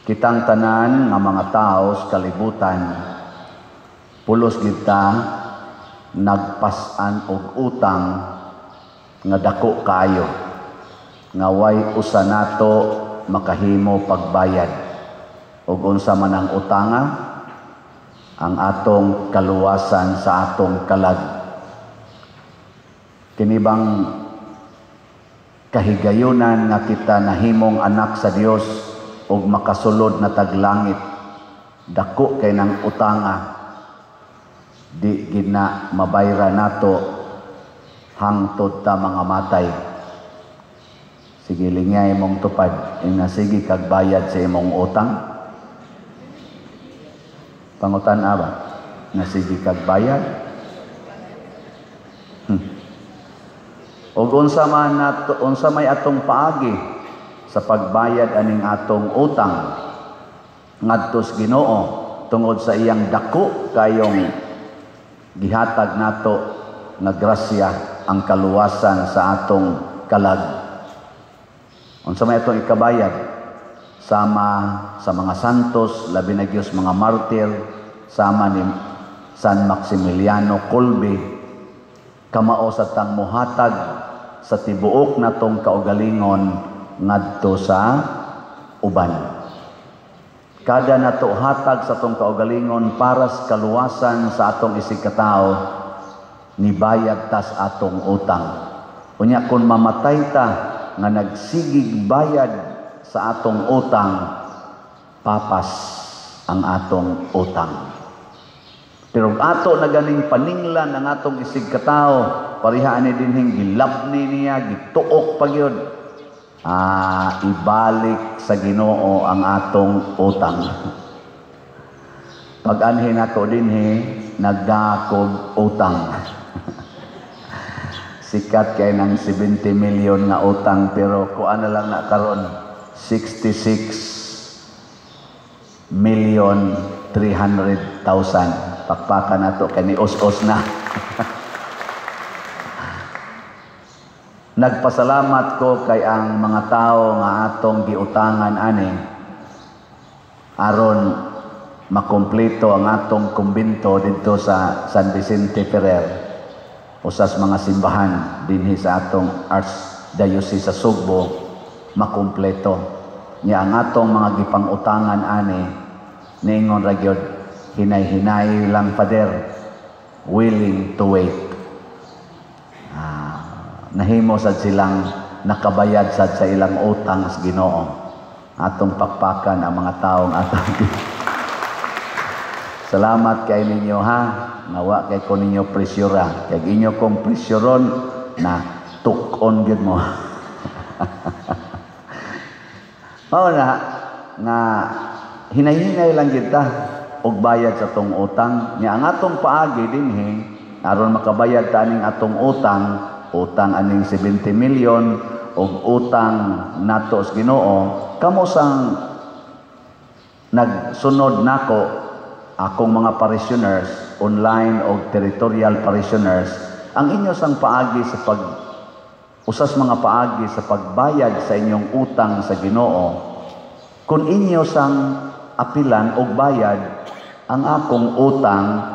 Kitang tanan nga mga tao sa kalibutan, pulos kita nagpas-an og utang nga dako kaayo nga way usa nato makahimo pagbayad. Ug unsa man ang utanga? Ang atong kaluwasan sa atong kalag. Kini bang kahigayunan nga kita nahimong anak sa Dios ug makasulod na tag langit, dako kay nang utanga, di gid na mabayra nato hangtod ta mga matay. Sige, lingay imong tupad, ina sige kag bayad sa imong utang. Pangutan ba? Na sige kag bayad. Og unsa man nato, unsa may atong paagi sa pagbayad aning atong utang ngadto sa Ginoo tungod sa iyang dako kayong gihatag nato nga grasya, ang kaluwasan sa atong kalag? Unsa may atong ikabayad? Sama sa mga santos, labi na gyud mga martir, sama ni San Maximiliano Kolbe, kamao sa tang muhatag sa tibuok natong kaugalingon ngadto sa uban. Kada nato hatag sa atong kaugalingon para sa kaluwasan sa atong isig katao, nibayad tas atong utang. Unya kung mamatay ta nga nagsigig bayad sa atong utang, papas ang atong utang. Pero ato na ganing paninglan ang atong isig katao, pareha ani dinhing gilabni niya, gituok pa gyud. Ibalik sa Ginoo ang atong utang. Pag anhi nato dinhi, nagdakog utang. Sikat kay ng 70 million nga utang, pero kuan na lang na karon, 66 million 300,000. Pakpakan nato kay ni os-os na. Nagpasalamat ko kay ang mga tao nga atong giutangan ani aron makumpleto ang atong kumbento didto sa San Vicente Ferrer, usas mga simbahan dinhi sa atong Archdiocese sa Sugbo, makumpleto niya ang atong mga gipangutangan ani. Niingon ra gyud, "Hinay-hinay lang, Father, willing to wait." Nahimo sad silang nakabayad sad sa ilang utang sa Ginoo. Atong pakpakan ang mga taong atong. Salamat kay ninyo ha. Nawa kay ko ninyo presyura. Kay inyo kong presyuron na tuk-on gyud mo. Mao na nga hinay-hinay lang kita og bayad sa tong utang. Nya ang atong paagi dinhi aron makabayad ta aning atong utang, utang aning 70 million og utang nato sa Ginoo, kamo sang nagsunod nako akong mga parishioners, online og territorial parishioners, ang inyo sang paagi sa pag usas mga paagi sa pagbayad sa inyong utang sa Ginoo, kun inyo sang apilan og bayad ang akong utang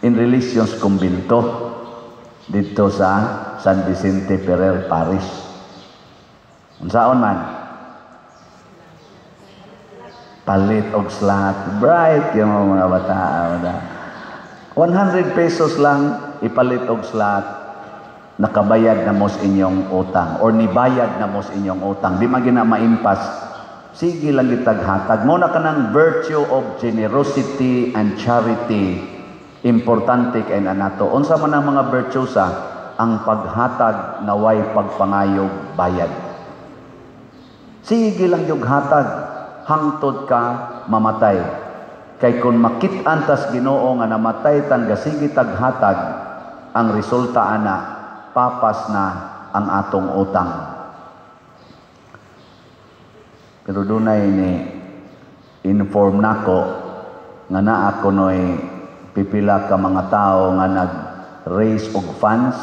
in relations kumbinto didto sa San Vicente Ferrer Parish. Unsaon man? Palit og slot. Bright yung mga bata. 100 pesos lang ipalit og slot, nakabayad na mo sa inyong utang or nibayad na mo sa inyong utang. Di man gina maimpas. Sige lang gitaghatag. Mo na kanang virtue of generosity and charity. Importante kay na nato. Unsa man ang mga virtues sa ang paghatag na way pagpangayog bayad. Sige lang yung hatag hangtod ka mamatay. Kay kung makit-an tas Ginoo nga namatay tan gasigi taghatag, ang resulta ana papas na ang atong utang. Pero dunay ni inform nako nga naa kunoy pipila ka mga tao nga nag-raise og funds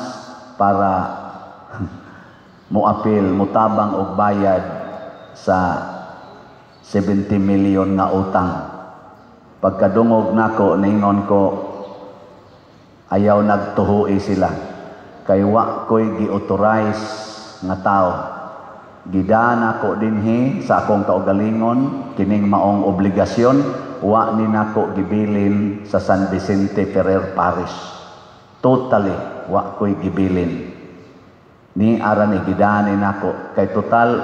para moapil, motabang og bayad sa 70 million nga utang. Pagkadungog nako, ningon ko, ayaw nagtuhoi sila. Kay wa ko'y gi-authorize nga tao. Gidaan ako dinhi sa akong kaugalingon, kining maong obligasyon, wa ni nako gibilin sa San Vicente Ferrer Parish. Totally, wa ko'y gibilin. Ni ara ni gidaan ni nako kay total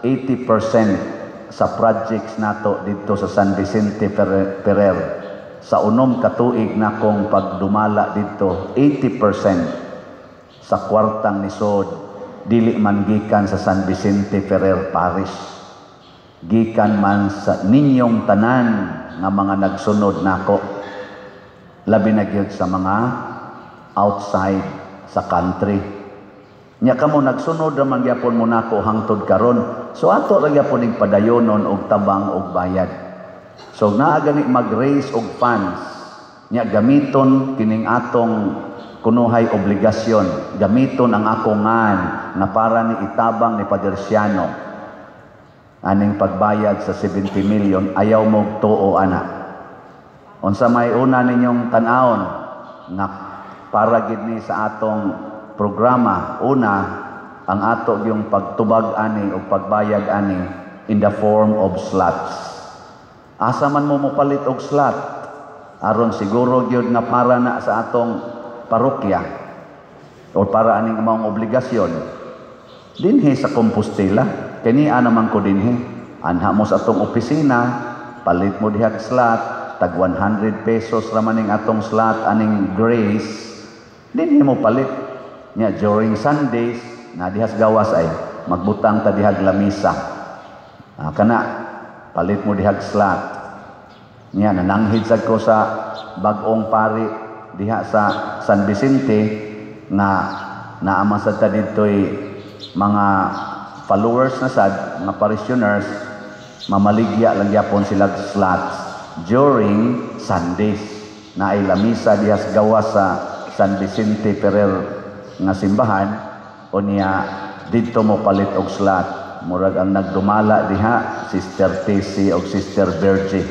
80% sa projects nato dito sa San Vicente Ferrer sa 6 ka tuig nakong pagdumala dito, 80% sa kwartang nisod dili man gikan sa San Vicente Ferrer Parish, gikan man sa ninyong tanan nga mga nagsunod nako, labi na gyud sa mga outside sa country. Nya kamo nagsunod ra man gyapon mo nako hangtod karon, so ato ra gyapon ning padayonon og tabang og bayad. So naa gani mag-raise og funds nya gamiton kining atong kunuhay obligasyon, gamiton ang akong ngan nga para ni itabang ni Pader Siano aning pagbayad sa 70 million, ayaw mo tuo ana. Unsa may una ninyong tan-awon nga para gid ni sa atong programa? Una, ang ato yung pagtubag ani o pagbayad ani in the form of slots. Asa man mo mopalit og slot aron siguro gyud nga para na sa atong parokya o para aning maong obligasyon? Dinhi sa Compostela. Kani ana man ko dinhi, anha mo sa atong opisina, palit mo dihag slot, tag 100 pesos ra man ning atong slot aning Grace. Dinhi mo palit nya during Sundays na dihas gawas ay magbutang ta dihag lamisa. Ah, kana palit mo dihag slot niya. Nananghid sad ko sa bag-ong pari diha sa San Vicente nga naa sad ta didtoy mga followers na sad mga parishioners, mamaligya lang gyapon sila slots during Sundays na ay lamisa diha sa gawas sa San Vicente Ferrer nga simbahan. O niya didto mo palit og slot. Murag ang nagdumala diha, Sister Tessie og Sister Virgie.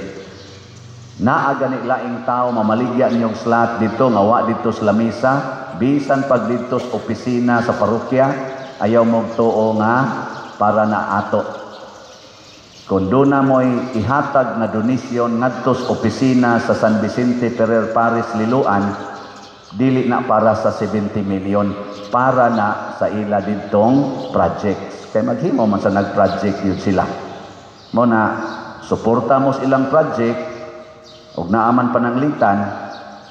Naa gani laing tao mamaligya niyong slot dito nga wa dito sa lamisa, bisan pag dito sa opisina sa parokya, ayaw mo tuo nga para na ato. Kung doon na mo'y ihatag nga donasyon ngadto sa opisina sa San Vicente Ferrer Parish Liloan, dili na para sa 70 million, para na sa ila didtong projects. Kay maghimo man sa nag-project yun sila. Mo na, suporta mo sa ilang project, og naaman pananglitan,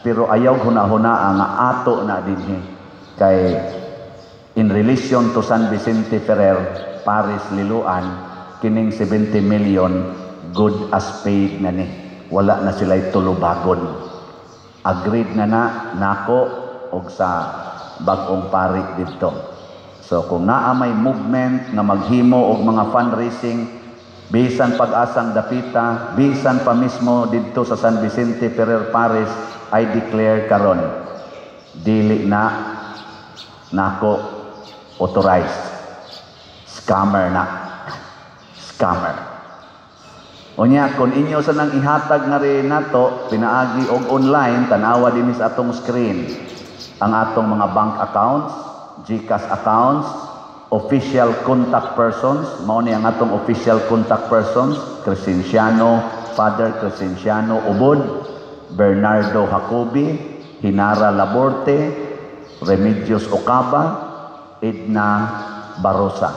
pero ayaw huna-huna nga ato na dinhi. Kay in relation to San Vicente Ferrer Parish Liloan, kining 70 million good as paid na ni. Wala na sila'y tulubagon. Agreed na na nako og sa bag-ong pari didto. So kung naa may movement nga maghimo og mga fundraising bisan pag-asang dapita, bisan pa mismo didto sa San Vicente Ferrer Parish, I declare karon, dili na nako authorized. Scammer na. Scammer. Unya, kung inyo sa nang ihatag nga rin nato, pinaagi og online, tanawa din sa atong screen ang atong mga bank accounts, GCash accounts, official contact persons. Mao ni ang atong official contact persons: Crescenciano, Father Crescenciano Ubod, Bernardo Jacobi, Hinara Laborte, Remedios Ocaba, Edna Barosa.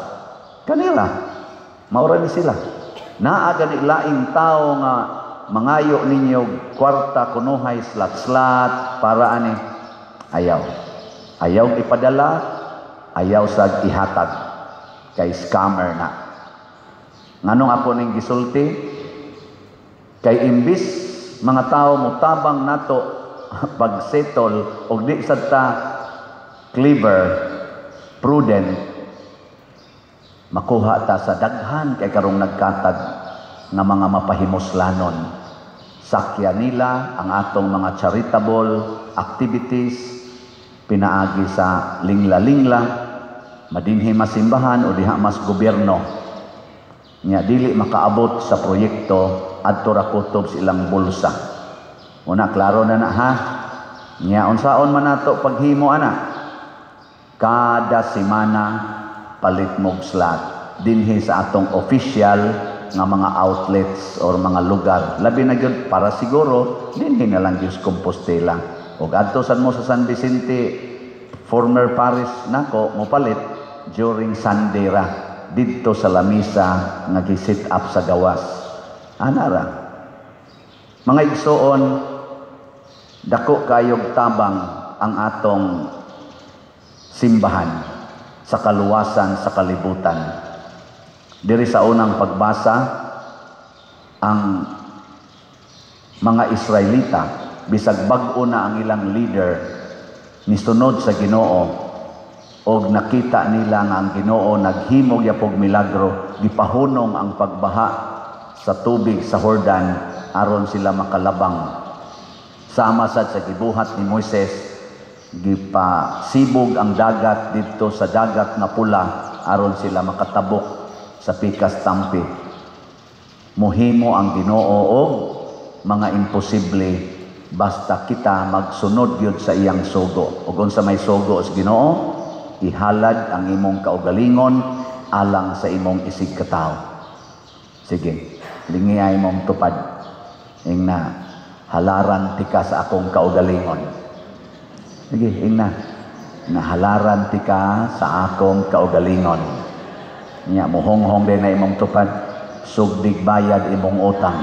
Kanila, maura ni sila. Naa gani laing tao nga mangayo ninyo kwarta kunuhay slot-slot para ani, ayaw. Ayaw ipadala, ayaw sad ihatag. Kay scammer na. Nganong ako ning gisulti? Kay imbis mga tao motabang nato pag-settle og di sad ta clever, prudent, makuha ta sa daghan kay karong nagkatag nga mga mapahimuslanon. Sakya nila ang atong mga charitable activities pinaagi sa lingla-lingla, madinhi masimbahan o diha mas gobyerno. Nya dili makaabot sa proyekto, adto ra kutob sa ilang bulsa. Una, klaro na na ha. Nya unsaon man nato paghimo ana? Kada semana palit mog slot dinhi sa atong official nga mga outlets or mga lugar. Labi na gyud para siguro dinhi na lang gyud sa Compostela. Og adto sad mo sa San Vicente former parish nako, mopalit during Sunday ra didto sa lamisa nga gi-set up sa gawas. Ana ra. Mga igsoon, dako kayog tabang ang atong simbahan sa kaluwasan sa kalibutan. Diri sa unang pagbasa, ang mga Israelita, bisag bag-o na ang ilang leader, nisunod sa Ginoo og nakita nila nga ang Ginoo naghimo gyapog milagro, gipahunong ang pagbaha sa tubig sa Jordan aron sila makalabang. Sama sad sa gibuhat ni Moises, gipasibog ang dagat didto sa Dagat nga Pula aron sila makatabok sa pikas tampi. Muhimo ang Ginoo og mga imposible basta kita magsunod gyud sa iyang sugo. Ug unsa may sugo sa Ginoo? Ihalad ang imong kaugalingon alang sa imong isigkatawo. Sige, lingiay mong tupad. Ingna, "Halaran tika sa akong kaugalingon." Sige, ingna. "Nahalaran tika sa akong kaugalingon." Nya, muhonghong din na imong tupad. "Sugdig bayad imong utang."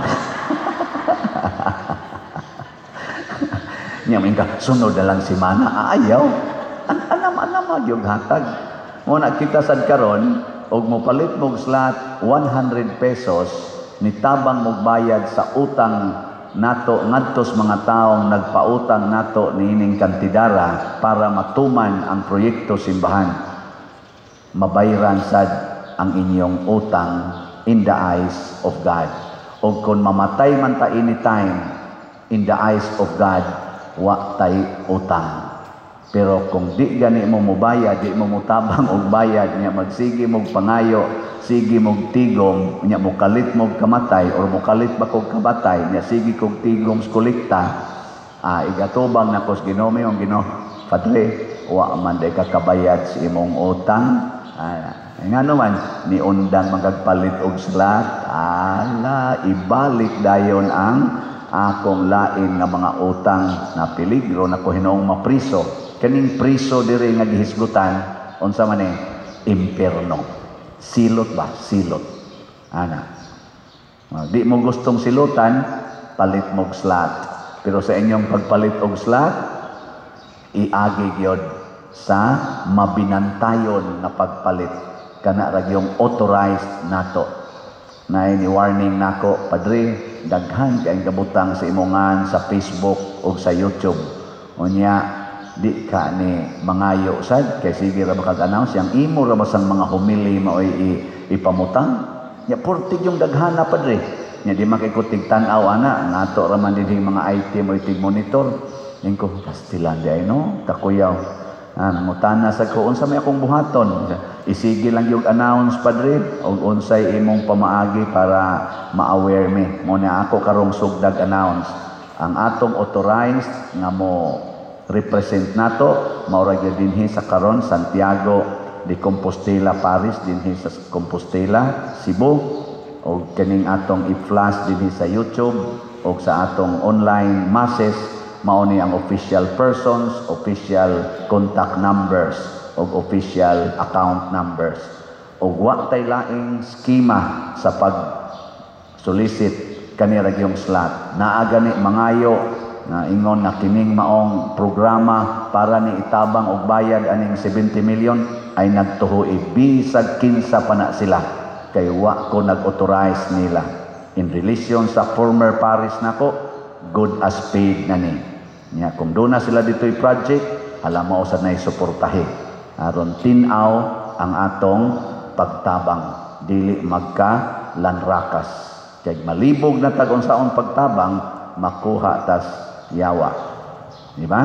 Nya, ka, "Sunod na lang si mana." Ayaw. Anam-anam yung hatag. Muna kita sad karon og mopalit mog slot 100 pesos, nitabang mog bayad sa utang nato ngadto sa mga taong nagpautang nato niining kantidara para matuman ang proyekto simbahan. Mabayran sad ang inyong utang in the eyes of God. Og kung mamatay man ta anytime, in the eyes of God, wa tay utang. Pero kung di gani mo mobayad, di mo motabang og bayad nya, magsige mog pangayo, sige mog tigom, nya mokalit mog kamatay or mokalit ba kog kabatay, nya sige kog tigom sa kolekta, igatubang nako sa Ginoo, ang Ginoo, "Padre, wa man day ka kabayad sa imong utang." Ngano man niundang magagpalit og slot, ala, ibalik dayon ang akong lain nga mga utang na peligro na ko hinuong mapriso. Kaning priso diri nga gihisgutan, unsa man ni? Impierno. Silot ba? Silot. Ana. Di mo gustong silutan, palit mog slot. Pero sa inyong pagpalit og slot, iagi gyud sa mabinantayon nga pagpalit. Kana ra gyung authorized nato. Naay ni warning nako, "Padre, daghan kay gabutang sa imongan sa Facebook ug sa YouTube. Unya di ka ni mangayo sad kay sige ra makag-announce yang imo ra basang mga homily maoy ipamutang. Nya purtig yung daghana, Padre." Nya di man kay ko tig tan-aw ana, nato ra man dinhi mga IT mo tig monitor. Ning ko pastilan di ay no, kakuyaw. Nangutana sa ko unsa may akong buhaton. "Isige lang yung announce, Padre, og unsay imong pamaagi para ma-aware mi." Mo na ako karong sugdag announce. Ang atong authorized nga mo represent nato mao ra gyud dinhi sa karon Santiago de Compostela Parish dinhi sa Compostela, Cebu, og kining atong i-flash dinhi sa YouTube og sa atong online masses, mao ni ang official persons, official contact numbers og official account numbers. Og wa tay laing skema sa pag solicit kani ra gyung slot. Naa gani mangayo na ingon na kining maong programa para ni itabang og bayad aning 70 million, ay nagtuhoi bisag kinsa pa na sila kay wa ko nag-authorize nila. In relation sa former parish nako, good as paid na ni. Nya kung doon na sila dito'y project, alam mo sa nay suportahe. Aron tin-aw ang atong pagtabang, dili magka lanrakas. Kay malibog na tag unsaon pagtabang, makuha tas yawa. Di ba?